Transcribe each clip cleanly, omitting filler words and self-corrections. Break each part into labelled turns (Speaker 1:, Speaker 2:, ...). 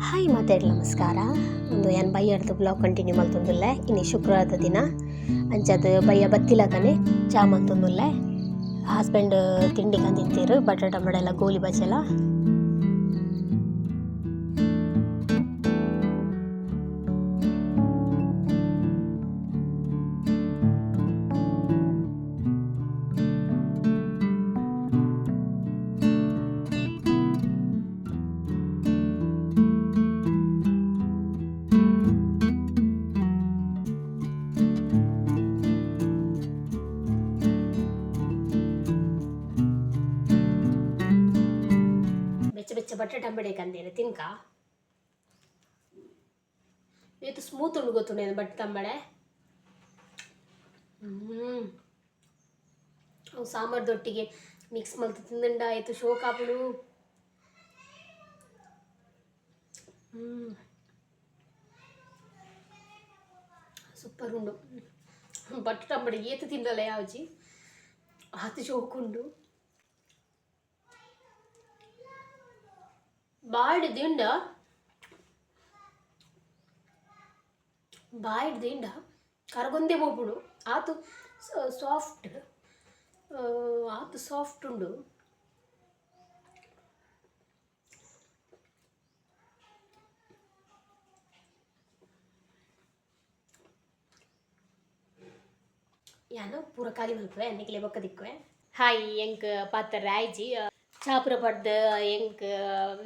Speaker 1: Hi ಮಾತೆರ್ಲ ನಮಸ್ಕಾರ. ಉಂದು ಯಾನ್ ಬಯ್ಯಡ್ದ್ ಬ್ಲಾಗ್ ಕಂಟಿನ್ಯೂ ಮಲ್ತೊಂದುಲ್ಲೆ. ಇನಿ ಶುಕ್ರವಾರದ ದಿನ. ಅಂಚಾದ್ ಬಯ್ಯ ಬತ್ತಿಲಕನೆ ಚಾ ಮಲ್ತೊಂದುಲ್ಲೆ. ಹಸ್ಬೆಂಡ್ ತಿಂಡಿ ಕಂದಿತ್ತೆರ್ ಬಟಾಟ ಮಡೆಲ ಗೋಲಿ ಬಜೆಲ. ಬೆಚ್ಚ ಬೆಚ್ಚ ಬಟಾಟೆ ಅಂಬಡೆ ಕಂದೇನೆ ತಿನ್ಕ. ಏತ್ ಸ್ಮೂತ್ ಉಂಡು ಗೊತ್ತುಂಡು ಬಟ್ ತಂಬಡೆ. ಅವು ಸಾಂಬಾರ್ದೊಟ್ಟಿಗೆ ಮಿಕ್ಸ್ ಮಲ್ತ್ ತಿಂದುಂಡ ಏತ್ ಶೋಕ್ ಆಪುಂಡು. ಸೂಪರ್ ಉಂಡು ಬಟಾಟೆ ಅಂಬಡೆ. ಏತ್ ತಿಂಡಲ ಯಾವ್ಜಿ, ಆತ್ ಶೋಕ್ ಉಂಡು. ಬಾಯಿಡ್ ದಿಂಡ ಬಾಯಿಡ್ ದಿಂಡ ಕರಗೊಂದೇ ಪೋಪುಂಡು. ಆತ್ ಸಾಫ್ಟ್, ಆತ್ ಸಾಫ್ಟ್ ಉಂಡು. ಯಾನ್ ಪೂರ ಖಾಲಿ ಮಲ್ಪುವೆ, ನಿಕ್ಲೆ ಬೊಕ್ಕ ತಿಕ್ಕುವೆ. ಹಾಯ್, ಎಂಕ್ ಪಾತೆರ್ರೆ ಆಯ್ಜಿ. ಚಾಪುರ ಪಡ್ದ್ ಎಂಕ್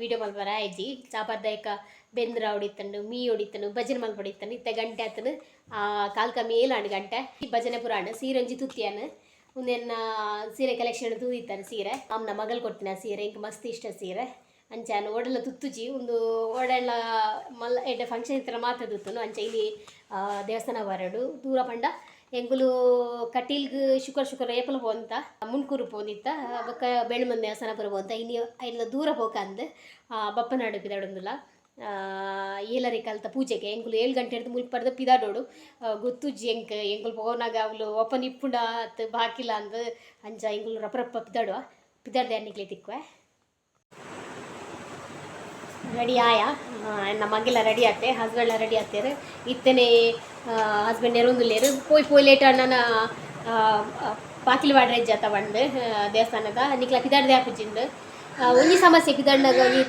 Speaker 1: ವೀಡಿಯೋ ಮಲ್ಪರೆ ಆಯ್ಜಿ. ಚಾ ಪರ್ದ್ ಬೆಂದ್ರ ಹೊಡಿತುಂಡು, ಮೀ ಹೊಡಿತುಂಡು, ಭಜನೆ ಮಲ್ಪೊಡಿತ್ತುಂಡು. ಇತ್ತೆ ಗಂಟೆ ಆತುಂಡು, ಕಾಲ್ ಕಮ್ಮಿ ಏಲಾಂಡ್ ಗಂಟೆ. ಭಜನೆ ಪುರಾಣ ಸೀರೆ ಒಂಜಿ ತುತ್ತಿಯಾನ್. ಉಂದೆನ್ನ ಸೀರೆ ಕಲೆಕ್ಷನ್ ತೂದಿತ್ತಾರೆ. ಸೀರೆ ಅಮ್ಮನ ಮಗಲ್ ಕೊಟ್ಟಿನ ಸೀರೆ, ಎಂಕ್ ಮಸ್ತ್ ಇಷ್ಟ ಸೀರೆ. ಅಂಚ ಯಾನ್ ಓಡಲ ತುತ್ತುಜಿ. ಉಂದು ಓಡಲ ಮಲ್ಲ ಎಡ್ಡೆ ಫಂಕ್ಷನ್ ಇತ್ತರ ಮಾತ್ರ ತುತ್ತುನು. ಅಂಚ ಇಲ್ಲಿ ದೇವಸ್ಥಾನ ಬರಡು ದೂರ ಪಂಡ ಎಂಕುಲು ಕಟೀಲ್ಗ್ ಶುಕ್ರ ಶುಕ್ರ ಏಪಲ ಪೋಂತ, ಮುಂಡ್ಕೂರು ಪೋಂದಿತ್ತ, ಬೊಕ್ಕ ಬೆಳ್ಮನ್ ದೇವಸ್ಥಾನ ಪೂರ ಪೋಂತ. ಇನಿ ಐಲ ದೂರ ಪೋಕಂದ್ ಬಪ್ಪನಾಡು ಪಿದಾಡೊಂದುಲ್ಲ ಏಲರಿ ಕಲ್ತ ಪೂಜೆಗೆ. ಎಂಕುಲು 7 ಗಂಟೆ ಮುಲ್ಪರ್ದ್ ಪಿದಾಡೋಡು. ಗೊತ್ತುಜ್ಜಿ ಎಂಕ್ ಎಂಕುಲು ಪೋನಾಗ ಅವ್ಲು ಓಪನ್ ಇಪ್ಪುಂಡ ಅತ್ ಬಾಕಿಲ ಅಂದ್. ಅಂಚ ಎಂಕುಲು ರಪ್ಪ ರಪ್ಪ ಪಿದಾಡುವ. ಪಿದಾಡ್ದೆ ನಿಕ್ಲೆ ತಿಕ್ಕುವೆ. ರೆಡಿ ಆಯ. ಎನ್ನ ಮಗೆಲ ರೆಡಿ ಆತೆ, ಹಸ್ಬೆಂಡ್ಲ ರೆಡಿ ಆತೇರು. ಇತ್ತನೆ ಹಸ್ಬೆಂಡ್ ನೆರೊಂದುಲ್ಲೆರ್. ಪೋಯ್ ಪೋಯ್ ಲೇಟ್ ನನ ಬಾಕಿಲ್ ವಾಡ್ರೆ ಜಾತ ಬಂದು ದೇವಸ್ಥಾನದ ನಿಕ್ಲ ಪಿದಾಡ್ದೆ ಆಪುಜಿಂದು. ಒಂಜಿ ಸಮಸ್ಯೆ ಪಿದಾಡ್ನಾಗ ಒಂಜಿ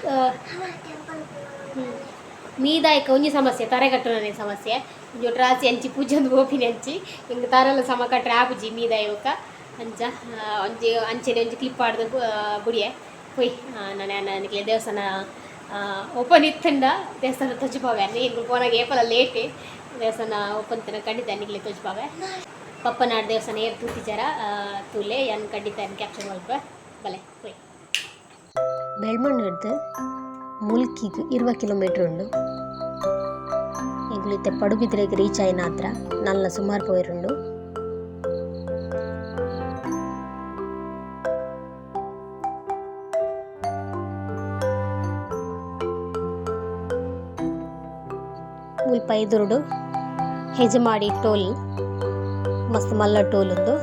Speaker 1: ಮೀದಾಯಕ ಒಂಜಿ ಸಮಸ್ಯೆ, ತರೆ ಕಟ್ಟುನ ಸಮಸ್ಯೆ. ಒಂಜಿ ರಾಸಿ ಅಂಚಿ ಪೂಜೊಂದು ಪೋಪಿನಿ ಅಂಚಿ ಹಿಂಗೆ ತರೆಲ ಸಮ ಕಟ್ರೆ ಆಪುಜಿ ಮೀದಾಯೋಕ. ಅಂಚ ಒಂಜಿ ಅಂಚೆನೆ ಒಂಜಿ ಕ್ಲಿಪ್ ಪಾಡ್ದು ಬುಡಿಯೆ. ಪೋಯ್ ನಾನು ನಿಕ್ಲೆ ದೇವಸ್ಥಾನ ಓಪನ್ ಇತ್ತಂಡ ದೇವಸ್ಥಾನ ತೋಜಿಪಾವೆ. ಎಂಕುಲು ಪೋನಾಗ ಏಪಲ ಲೇಟ್. ದೇವಸ್ಥಾನ ಓಪನ್ ತನ ಖಂಡಿತ ನಿಕ್ಲೆ ತೋಜಿಪಾವೆ. ಪಪ್ಪನಾಡ್ ದೇವಸ್ಥಾನ ಏರ್ ತೂತಿಜಾರ ತೂಲೆ. ಯಾನ್ ಖಂಡಿತ ಕ್ಯಾಪ್ಚರ್ ಮಲ್ಪ. ಬಲೆ ಪೋಯ್. ಬೆಳ್ಮಣ್ಣಿಡ್ದು ಮುಲ್ಕಿಗ್ 20 ಕಿಲೋಮೀಟರ್ ಉಂಡು. ಎಂಕುಲು ಇತ್ತೆ ಪಡುಬಿದ್ರೆಗ್ ರೀಚ್ ಆಯಿನಾತ್ರ ನಲ್ಲ ಸುಮಾರು ಪೋಯೆರುಂಡು. ಮುಲ್ಪ ಎದುರುಡು ಹೆಜಮಾಡಿ ಟೋಲ್, ಮಸ್ತ್ ಮಲ್ಲ ಟೋಲ್ ಉಂದು.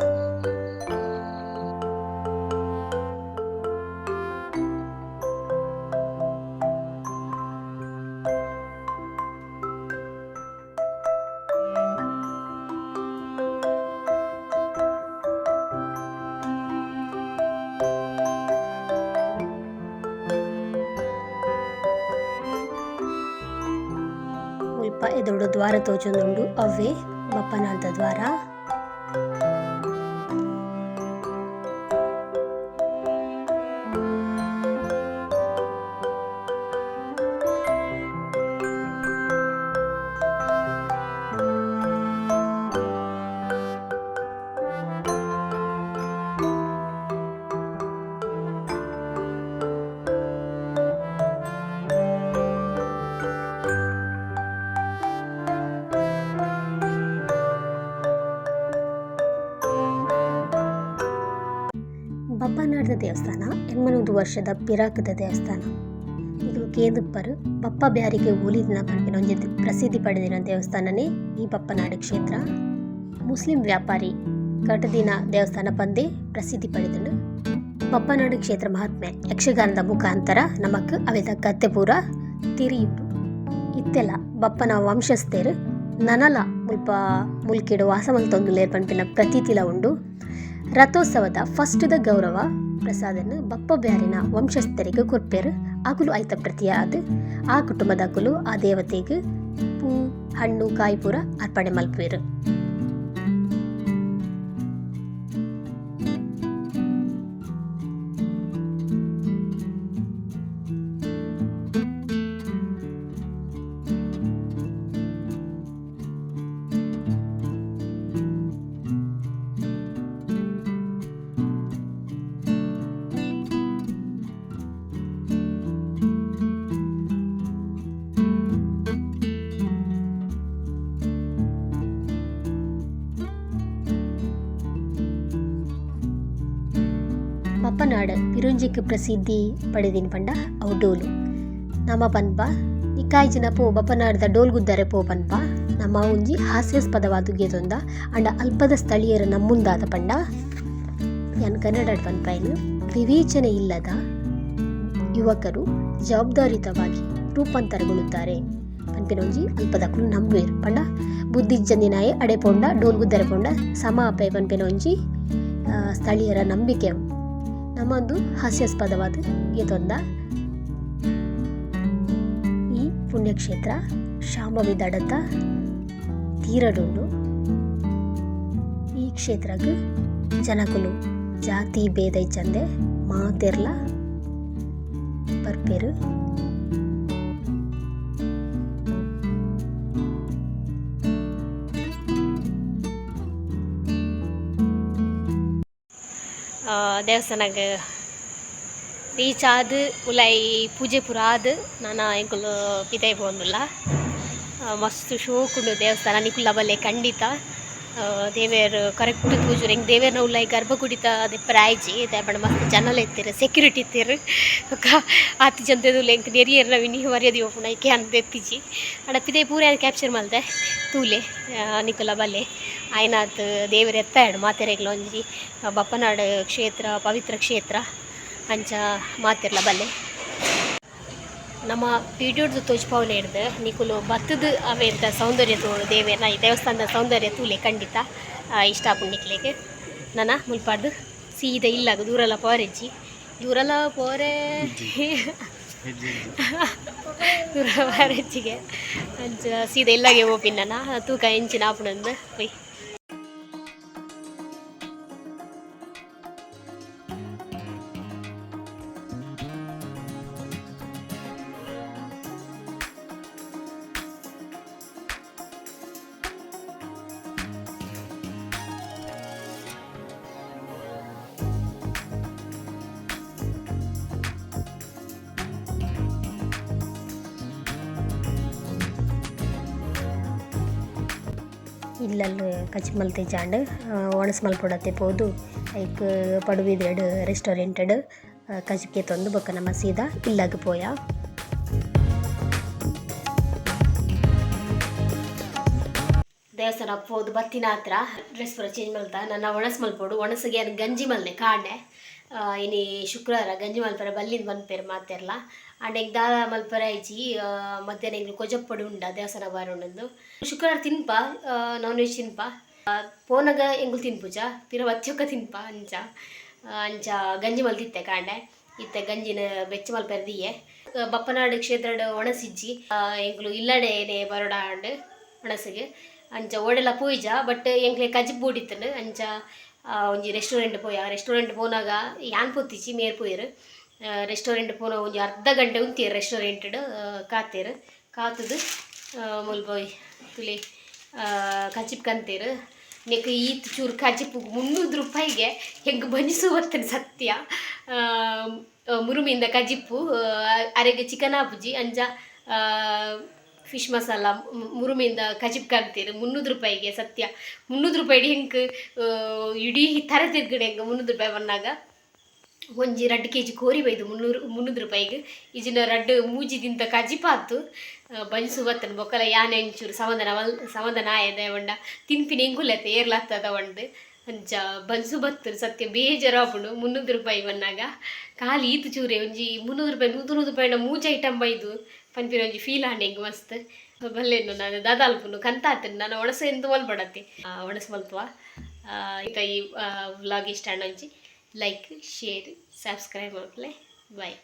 Speaker 1: ಮುಲ್ಪ ಎದುರುಡು ದ್ವಾರ ತೋಜೊಂದುಂಡು, ಅವ್ವೆ ಬಪ್ಪನಾಡ್ದ ದ್ವಾರ. ಬಪ್ಪನಾಡ್ದ ದೇವಸ್ಥಾನ 800 ವರ್ಷದ ಪಿರಾಕದ ದೇವಸ್ಥಾನ. ನಿಕುಲು ಕೇಂದುಪ್ಪರು ಬಪ್ಪ ಬ್ಯಾರಿಗೆ ಒಲಿದಿನ ಪನ್ಪಿನ ಒಂಜಿ ಪ್ರಸಿದ್ಧಿ ಪಡೆದಿನ ದೇವಸ್ಥಾನನೇ ಈ ಬಪ್ಪನಾಡು ಕ್ಷೇತ್ರ. ಮುಸ್ಲಿಂ ವ್ಯಾಪಾರಿ ಕಟದಿನ ದೇವಸ್ಥಾನ ಪಂದೇ ಪ್ರಸಿದ್ಧಿ ಪಡೆದುಂಡು. ಬಪ್ಪನಾಡು ಕ್ಷೇತ್ರ ಮಹಾತ್ಮೆ ಯಕ್ಷಗಾನದ ಮುಖಾಂತರ ನಮಕ್ ಅವೆತ ಕತೆ ಪೂರ ತಿರಿಯುಂಡು. ಇತ್ತೆಲ ಬಪ್ಪನ ವಂಶಸ್ಥೆರ್ ನನಲ ಮುಲ್ಪ ಮುಲ್ಕಿಡ್ ವಾಸ ಮಲ್ತೊಂದುಲ್ಲೆರ್ ಪನ್ಪಿನ ಪ್ರತೀತಿಲ ಉಂಡು. ರಥೋತ್ಸವದ ಫಸ್ಟ್ದ ಗೌರವ ಪ್ರಸಾದನ್ ಬಪ್ಪ ಬ್ಯಾರಿನ ವಂಶಸ್ಥೆರೆಗ್ ಕೊರ್ಪೆರ್. ಅಕುಲು ಐತ ಪ್ರತಿಯಾದ್ ಆ ಕುಟುಂಬದಕುಲು ಆ ದೇವತೆಗ್ ಪೂ ಹಣ್ಣು ಕಾಯಿ ಪೂರ ಅರ್ಪಣೆ ಮಲ್ಪುವೆರ್. ಬಪ್ಪನಾಡ್ ಪಿರುಂಜಿಕ್ ಪ್ರಸಿದ್ಧಿ ಪಡೆದಿನ ಪಂಡ ಅವು ಡೋಲು. ನಮ ಪನ್ಪ ನಿಕ್ಕಾಯ್ಜಿನ ಪೋ ಬಪ್ಪನಾಡ್ದ ಡೋಲ್ ಗುದ್ದಾರೆ ಪೋ ಪನ್ಪ. ನಮ್ಮ ಒಂಜಿ ಹಾಸ್ಯಾಸ್ಪದವಾದ ಗೆತೊಂದ ಅಂಡ ಅಲ್ಪದ ಸ್ಥಳೀಯರ ನಮ್ಮುಂದಾದ ಪಂಡ ಯಾನ್ ಕನ್ನಡ ಪನ್ಪ ವಿವೇಚನೆ ಇಲ್ಲದ ಯುವಕರು ಜವಾಬ್ದಾರಿತವಾಗಿ ರೂಪಾಂತರಗೊಳ್ಳುತ್ತಾರೆ ಪನ್ಪಿನ ಒಂಜಿ ಅಲ್ಪದಕುಲು ನಂಬುವೆರ್. ಪಂಡ ಬುದ್ಧಿಜ್ಜಂದಿನಾಯೆ ಅಡೆ ಪೋಂಡ ಡೋಲ್ ಗುದ್ದಾರೆ ಪೋಂಡ ಸಮ ಅಪೆ ಪನ್ಪಿನ ಒಂಜಿ ಸ್ಥಳೀಯರ ನಂಬಿಕೆ. ನಮ್ಮೊಂದು ಹಾಸ್ಯಾಸ್ಪದವಾದ ಗೆತೊಂದ ಈ ಪುಣ್ಯಕ್ಷೇತ್ರ ಶಾಂಭವಿ ದಡತ ತೀರಡುಂಡು. ಈ ಕ್ಷೇತ್ರಗ್ ಜನಕುಲು ಜಾತಿ ಭೇದ ಇಜ್ಜಂದೆ ಮಾತೆರ್ಲ ಬರ್ಪೆರ್. ದೇವಸ್ಥಾನಗ್ ರೀಚ್ ಆದ್ ಉಲಾಯಿ ಪೂಜೆ ಪೂರ ಆದ್ ನನ ಎಂಕುಲು ಪಿದಯಿ ಪೋವೊಂದುಲ್ಲ. ಮಸ್ತ್ ಶೋಕುಂಡು ದೇವಸ್ಥಾನ ನಿಕುಲ್ಲ ಬಲ್ಲೆ ಖಂಡಿತ. ದೇವೆರ್ ಕರೆಕ್ಟ್ ತೂಜುರು ಎಂಕ್ ದೇವೆರ್ನ ಉಲಾಯಿ ಗರ್ಭಗುಡಿತ ದೆಪ್ಪರೆ ಆಯ್ಜಿ ದಾಯೆ ಪಂಡ ಮಸ್ತ್ ಜನಲ ಇತ್ತೆರ್, ಸೆಕ್ಯೂರಿಟಿ ಇತ್ತೆರ್. ಬೊಕ ಆತ್ ಜನತೆದುಲ್ಲ ಎಂಕ್ ನೆರಿಯೆರ್ನ ಮಿನಿ ಮರ್ಯಾದೆ ಪೋಪುಂಡು ಐಕೆ ಯಾನ್ ದೆತ್ತಿಜಿ. ಆಂಡ ಪಿದಯಿ ಪೂರ ಯಾನ್ ಕ್ಯಾಪ್ಚರ್ ಮಲ್ತೆ ತೂಲೆ ನಿಕುಲ ಬಲ್ಲೆ. ಆಯ್ನಾತ್ ದೇವೆರ್ ಎತ್ತಾಯಡ್ ಮಾತೆರೆಗ್ಲ ಒಂಜಿ ಬಪ್ಪನಾಡು ಕ್ಷೇತ್ರ ಪವಿತ್ರ ಕ್ಷೇತ್ರ ಅಂಚ ಮಾತೆರ್ಲ ಬಲ್ಲೆ. ನಮ್ಮ ವಿಡಿಯೋಡ್ದು ತೋಜ್ಪಾವುನ ಹಿಡ್ದು ನಿಕುಲು ಬತ್ತುದು ಅವೆತ ಸೌಂದರ್ಯ ತೂವೊಡು ದೇವೆರ್ನ ಈ ದೇವಸ್ಥಾನದ ಸೌಂದರ್ಯ ತೂಲೆ ಖಂಡಿತ ಇಷ್ಟ ಆಪುಂಡು ನಿಕ್ಲೆಗ್. ನನ ಮುಲ್ಪಾಡ್ದು ಸೀದಾ ಇಲ್ಲಾಗ ದೂರಲ ಪೋರೆಜ್ಜಿ ದೂರಲ ಪೋರೆ ದೂರ ಪೋರೆಜ್ಜಿಗೆ ಅಂಚ ಸೀದಾ ಇಲ್ಲಾಗೆ ಪೋಪಿನ ನನ ತೂಕ ಎಂಚಿನ ಆಪುಂಡು ಪೋಯ್. ಇಲ್ಲಲ್ ಕಜ್ಜಿ ಮಲ್ತಿಜ್ಜಾಂಡ್ ಒಣಸ್ ಮಲ್ಪೊಡತ್ತೆ ಪೋದು ಐಕ್ ಪಡುಬಿದ್ರೆಡ್ ರೆಸ್ಟೋರೆಂಟೆಡ್ ಕಜಿಪ್ ಕೆತ್ತೊಂದು ಬೊಕ್ಕ ನಮ ಸೀದಾ ಇಲ್ಲಗ್ ಪೋಯ. ದೇವಸ್ಥಾನ ಪೋದು ಬತ್ತಿನ ಹತ್ರ ಡ್ರೆಸ್ ಪೂರ ಚೇಂಜ್ ಮಲ್ತ ನನ್ನ ಒಣಸ್ ಮಲ್ಪೊಡು. ಒಣಸಿಗೆ ಯಾನ್ ಗಂಜಿ ಮಲ್ದೆ ಕಾಂಡೆ. ಇನಿ ಶುಕ್ರವಾರ ಗಂಜಿ ಮಲ್ಪರೆ ಬಲ್ಲಿಂದ್ ಪನ್ಪೆರ್ ಮಾತೆರ್ಲ. ಆಂಡ ಎಂಕ್ ದಾಲ ಮಲ್ಪರೆ ಆಯ್ಜಿ. ಮಧ್ಯಾಹ್ನ ಎಂಕ್ ಕೊಜಪ್ಪೊಡು ಉಂಡ ದೇವಸ್ಥಾನ ಬಾರುಂಡು. ಶುಕ್ರವಾರ ತಿನ್ಪ, ನಾನ್ ವೆಜ್ ತಿನ್ಪ. ಪೋನಗ ಎಂಕುಲು ತಿನ್ಪುಜ ಪಿರ ಬತ್ತಿಯೊಕ್ಕ ತಿನ್ಪ ಅಂಚ. ಅಂಚ ಗಂಜಿ ಮಲ್ತಿತ್ತೆ ಕಾಂಡೆ. ಇತ್ತೆ ಗಂಜಿನ ಬೆಚ್ಚ ಮಲ್ಪೆರೆ ದೀಯೆ. ಬಪ್ಪನಾಡು ಕ್ಷೇತ್ರಡ್ ಒಣಸಿಜ್ಜಿ. ಎಂಕುಲು ಇಲ್ಲಡೆ ಏನೇ ಬರೋಡ ಆಂಡ್ ಒಣಸಿಗೆ. ಅಂಚ ಓಡೆಲ ಪೋಯಿಜ ಬಟ್ ಎಂಕ್ಲೆ ಕಜಿಪು ಬೋಡಿತ್ತುಂಡು. ಅಂಚ ಒಂಜಿ ರೆಸ್ಟೋರೆಂಟ್ ಪೋಯ. ರೆಸ್ಟೋರೆಂಟ್ ಪೋನಾಗ ಯಾನ್ ಪೋತಿಜಿ ಮೇರ್ ಪೋಯೆರ್. ರೆಸ್ಟೋರೆಂಟ್ ಪೋನ ಒಂಜಿ ಅರ್ಧ ಗಂಟೆ ಉಂತಿಯೆರ್ ರೆಸ್ಟೋರೆಂಟ್ ಕಾತೆರ್. ಕಾತುದು ಮುಲ್ಪ ತುಲೆ ಕಜಿಪ್ ಕಂತೆರ್. ನೆಕ್ ಈತ್ ಚೂರು ಕಜಿಪು 300 ರೂಪಾಯಿಗೆ ಹೆಂಗೆ ಬಂಜಿಸು ಬರ್ತೇನೆ ಸತ್ಯ. ಮುರುಮಿಂದ ಕಜಿಪ್ಪು ಅರೆಗೆ ಚಿಕನ್ ಆಪುಜಿ ಅಂಚ ಫಿಶ್ ಮಸಾಲ ಮುರುಮಿಂದ ಕಜಿಪ್ ಕಂತೀರ್ 300 ರೂಪಾಯಿಗೆ ಸತ್ಯ. 300 ರೂಪಾಯಿ ಹೆಂಗೆ ಇಡೀ ತರೆ ತಿರ್ಗಡೆ ಹೆಂಗೆ 300 ರೂಪಾಯಿ ಬಂದಾಗ ಒಂಜಿ 2 ಕೆಜಿ ಕೋರಿ ಬೈದು 300 ರೂಪಾಯಿಗೆ. ಇಜಿನ ರಡ್ಡ್ ಮೂಜಿ ದಿಂತ ಕಜಿಪಾತು ಬಂಜು ಬತ್ತನ ಬೊಕ್ಕಲ ಯಾನೆ ಒಂಚೂರು ಸಮಾಧಾನ ಸಮಾಧಾನ ಆಯದೆ ಪಂಡ ತಿನ್ಪಿನ ಎಂಕುಲೆತ್ತೆ ಏರ್ಲಾಗ್ತದ ಪಂಡ್ ಅಂಚ ಬನ್ಸು ಬತ್ತುರು ಸತ್ಯ ಬೇಜಾರಾಪುಂಡು 300 ರೂಪಾಯಿ ಬನ್ನಾಗ. ಖಾಲಿ ಈತ್ ಚೂರೆ ಒಂಜಿ 300 ರೂಪಾಯಿ 100 100 ರೂಪಾಯಿ ಮೂಜಿ ಐಟಮ್ ಬೈದು ಪನ್ಪಿನ ಒಂಜಿ ಫೀಲ್ ಆಂಡ್ ಎಂಕ್ ಮಸ್ತ್. ಬಲ್ಲೆನು ನಾನು ದಾದ ಅಲ್ಪುನು ಕಂತಾತನ್ ನಾನು ಒಣಸು ಎಂದು ಮಲ್ಪಡತ್ತೆ, ಒಣಸು ಮಲ್ಪುವ. ಇತ್ತ ಈ ವ್ಲಾಗ್ ಇಷ್ಟ ಆಂಡ ಒಂಜಿ ಲೈಕ್, ಶೇರ್, ಸಬ್ಸ್ಕ್ರೈಬ್ ಮಲ್ಪಲೆ. ಬಾಯ್.